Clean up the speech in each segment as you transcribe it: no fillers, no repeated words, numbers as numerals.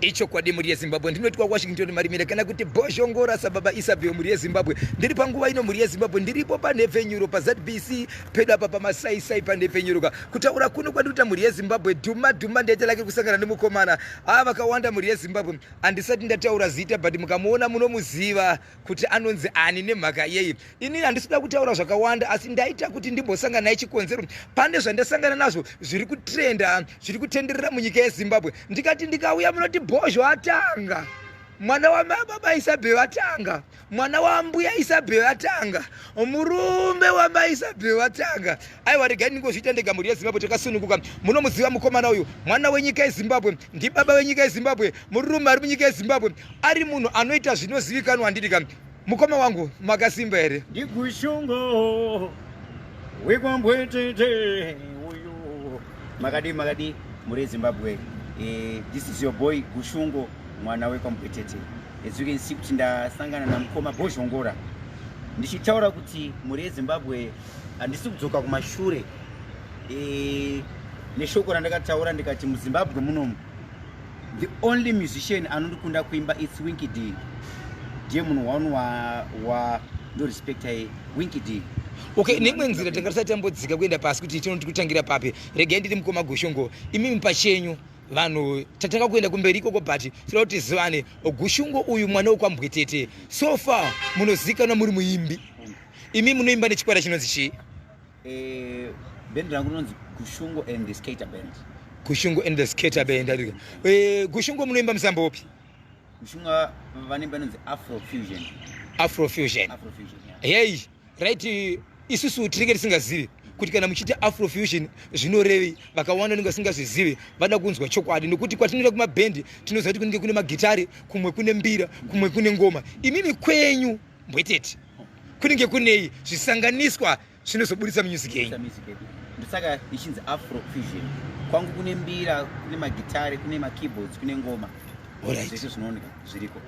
Ichokwadi, mhuri yeZimbabwe, ndinoitwa Washington Marimire kana kuti Bhozhongora sababa Isabel. Mhuri yeZimbabwe, ndiri panguva ino, mhuri yeZimbabwe, ndiripo panhepfenyuro paZBC pedu apa pamasaisai panhepfenyuro. Ka kutaura kuno kwandikuita, mhuri yeZimbabwe, dhuma dhuma ndaita lake kusangana nemukomana a vakawanda. Mhuri yeZimbabwe, handisati ndataura zita, but mukamuona munomuziva kuti anonzi ani. Nemhaka yei inini handisi kuda kutaura zvakawanda, asi ndaita kuti ndimbosangana naye. Chikonzero, pane zvandasangana nazvo zviri kutrenda, zviri kutenderera munyika yeZimbabwe. Ndikati ndikauya munoti Bhozho atanga, mwana wamababa Isabel atanga, mwana wambuya Isabel atanga, murume wamaIsabel atanga. Aiwa, regai ndingozviita ndega. Mhuri yeZimbabwe, takasununguka. Munomuziva mukomana uyu, mwana wenyika yeZimbabwe, ndibaba venyika yeZimbabwe, murume ari munyika yeZimbabwe, ari munhu anoita zvinozivikanwa. Handidika, mukoma wangu, makasimba here? NdiGushungo wekwambwetete uyu. Makadi, makadi, mhuri yeZimbabwe? This is your boy Gushungo, mwana wekwambwetete. As you can see kuti ndasangana namukoma Bhozhongora, ndichitaura kuti, mhuri yeZimbabwe, handisi kudzoka kumashure neshoko randakataura ndikati muZimbabwe munomu the only musician anondikunda kuimba, it's Winky D. Ndiye munhu one wa ndorespecta, Winky D. Okay, neimwe nzira tanga tisati tambodzika kuenda pasi kuti tinoti kutangira papi. Regai nditi, mukoma Gushungo, imimi pachenyu, vanhu tatanga kuenda kumberi ikoko, but toda kuti tizivane. Gushungo uyu, mwana wekwambwetete, so far munozivikanwa muri muimbi. Imi munoimba nechikwata chinonzi chii? Band rangu rinonzi Gushungo and the Skater Band. Gushungo and the Skater Band. Gushungo munoimba musambo upi? Gushungo vanoimba inonzi Afrofusion. Afrofusion. Afrofusion, yeah. Hei, right, isusu tinenge tisingazivi kuti kana muchiita Afrofusion zvinorevi. Vakawanda vanenge vasingazvizivi, vada kunzwa chokwadi, nekuti kwatinoenda kumabhendi tinoziva kuti kunenge kune magitari, kumwe kune mbira, kumwe kune ngoma. Imimi kwenyu mbwetete kunenge kunei zvisanganiswa zvinozoburitsa music yenyu? Music yedu, ndosaka ichinzi Afrofusion. Kwangu kune mbira, kune magitare, kune makeyboards, kune ngoma. Zvese zvinooneka zviriko.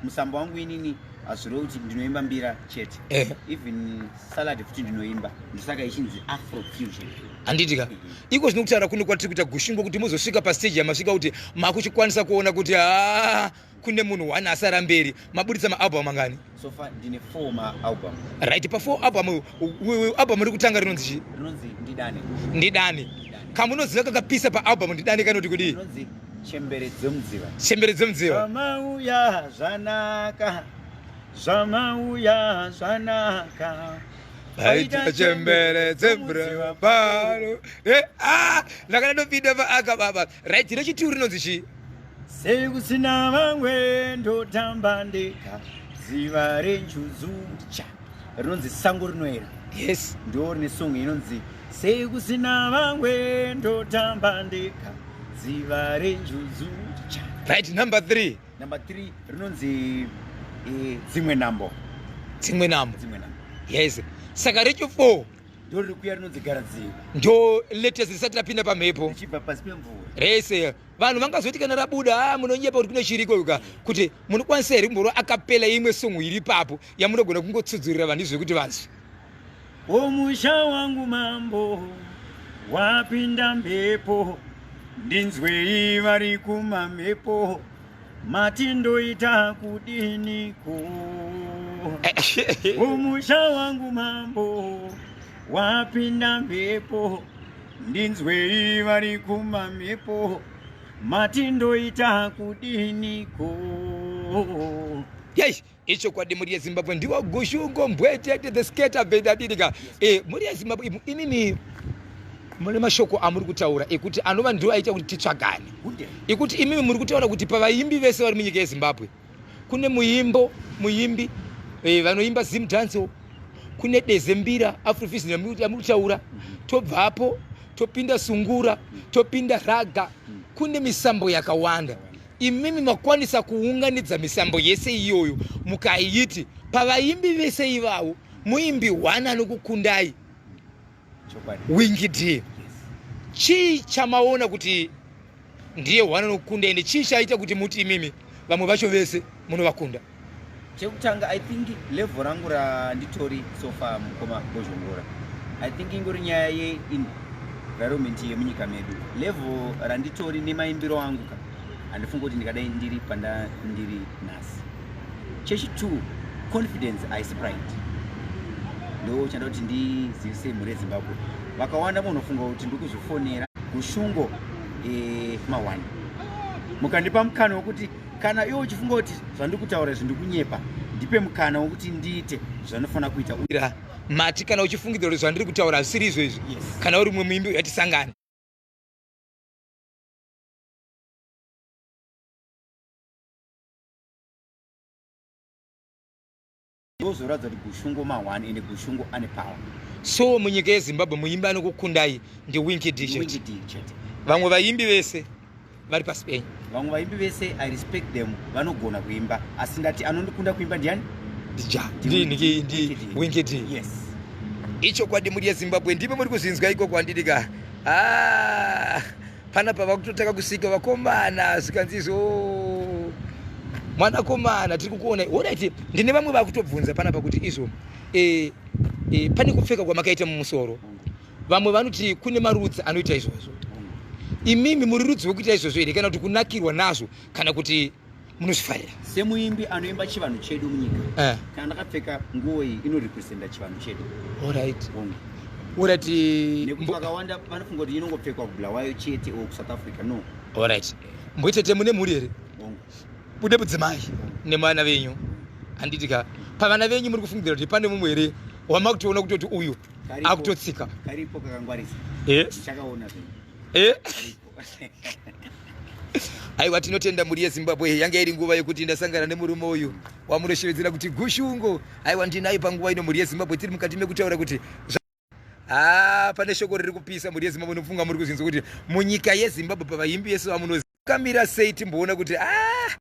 Musambo wangu inini hazvirevi kuti ndinoimba mbira chete. Even salad futi ndinoimba, ndosaka ichinzi Afrofusion. Handitika iko zvino kutaura kuno kwatiri kuita, Gushungo, kuti muzosvika pastage yamasvika, kuti makuchikwanisa kuona kuti ha, kune munhu one asara mberi, maburitsa maalbum mangani? So far ndine four maalbum. Right, pa4 album, album ri kutanga rinonzi chii? Rinonzi Ndidane. Ndidane. Kamunoziva kakapisa paalbum Ndidane kanoti kudii? Rinonzi Chembere Dzemudziva. Chembere Dzemudziva. Zvamauya zvanaka, zvamauya zvanaka. Aita chembere dzemudziva pano. Ah, ndakada ndopinda paaka baba. Right, rechituru rinonzi chii? Sei kusina vamwe, ndotamba ndega, ziva renjuzucha. Rinonzi Sango Rinoera. Ndo rine song inonzi Sei Kusina Vamwe, Ndotamba Ndega, Dziva Renjuzucha. Right, number three? Number three rinonzi Dzimwe Nhambo. Dzimwe Nhambo. Dzimwe Nhambo. Yes, saka rechi four? Ndo riri kuya, rinonzi Garadziva. Ndo latest risati rapinda pamhepo. Richibva pasi pemvura. Rese vanhu vangazoti kana rabuda, "Ah, munonyepa kuti kune chiriko ka." Kuti munokwanisa here kumborwa acapella imwe song iri ipapo yamunogona kungotsudzurira vanhu izvekuti vanzwe? Omusha wangu mambo wapinda mhepo, ndinzwei vari kumamhepo, mati ndoita kudiniko? Omusha wangu mambo wapinda mhepo, ndinzwei vari kumamhepo, mati ndoita kudiniko? Yei, ichokwadi, mhuri yeZimbabwe, ndiwo Gushungo Mbwetete, the Skater Band. Adidika, mhuri yeZimbabwe, imimi mune mashoko amuri kutaura ekuti anova ndiwo aita kuti titsvagane, ekuti imimi muri kutaura kuti pavaimbi vese vari munyika yeZimbabwe kune muimbo muimbi vanoimba Zim dancehall, kune deze mbira, Afrofusion yamuri kutaura, tobvapo topinda sungura, topinda ragga, kune misambo yakawanda. Imimi makwanisa kuunganidza misambo yese iyoyo mukaiti pavaimbi vese ivavo muimbi one anokukundai, Winky D. Chii chamaona kuti ndiye one anokukunda, ende chii chaita kuti muti imimi vamwe vacho vese munovakunda? Chekutanga, I think level rangu randitori so far, mukoma Bozhongora, I think ingori nyaya yeenvironment yemunyika medu. Level randitori nemaimbiro angu ka. Handifungi kuti ndingadai ndiri panda ndiri nhasi. Chechi 2, confidence haisi pride. Ndo chanda kuti ndizivise mhuri yeZimbabwe. Vakawanda munofunga kuti ndikuzvifonera Gushungo mawani. Mukandipa mukana wekuti kana iwe uchifunga kuti zvandiri kutaura izvi ndikunyepa, ndipe mukana wekuti ndiite zvanofanira kuita. Mati kana uchifungidzira kuti zvandiri kutaura hazvisiri izvo izvi, Yes. Kana uri mumwe muimbi yatisangane. Ndozoratidza kuti Gushungo ma1 ende Gushungo ane power. So munyika yeZimbabwe muimbi anokukundai ndiWinky D chete. Winky D chete. Vamwe vaimbi vese vari pasi penyu. Vamwe vaimbi vese I respect them, vanogona kuimba, asi ndati anondikunda kuimba ndiani? Ndija. Ndi ndi ndi Winky D. Yes. Ichokwadi muri yeZimbabwe ndimi muri kuzvinzwa ikoko handidika. Ah, panapa vakutotanga kusvika vakomana zvikanzi izvo mwanakomana tiri kukuona. Alright, ndine vamwe vakutobvunza panapa kuti izvo pane kupfeka kwamakaita mumusoro. Vamwe vanoti kune marudzi anoita izvozvo. Imimi muri rudzi wekuita izvozvo here, kana kuti kunakirwa nazvo, kana kuti munozvifarira? Semuimbi anoimba chivanhu chedu munyika, kana ndakapfeka nguo iyi inorepresenta chivanhu chedu. Alright. Alright. Nekuti vakawanda vanofunga kuti inongopfekwa kuBulawayo chete or kuSouth Africa. No. Alright. Mboitete mune mhuri here? Hongu. Bude mudzimai nemwana venyu. Handiti ka pavana venyu muri kufungidzira kuti pane mumwe here wamakutoona kutoti uyu akutotsika? Karipo kakangwarisa. Ndichakaona zvinhu. Karipo. Aiwa, tinotenda mhuri yeZimbabwe. Yanga iri nguva yekuti ndasangana nemurume uyu wamunoshevedzera kuti Gushungo. Aiwa, ndinaye panguva ino mhuri yeZimbabwe. Tiri mukati mekutaura kuti pane shoko riri kupisa mhuri yeZimbabwe. Nofunga muri kuzvinzwa kuti munyika yeZimbabwe pavaimbi yese vamunokamira sei, timboona kuti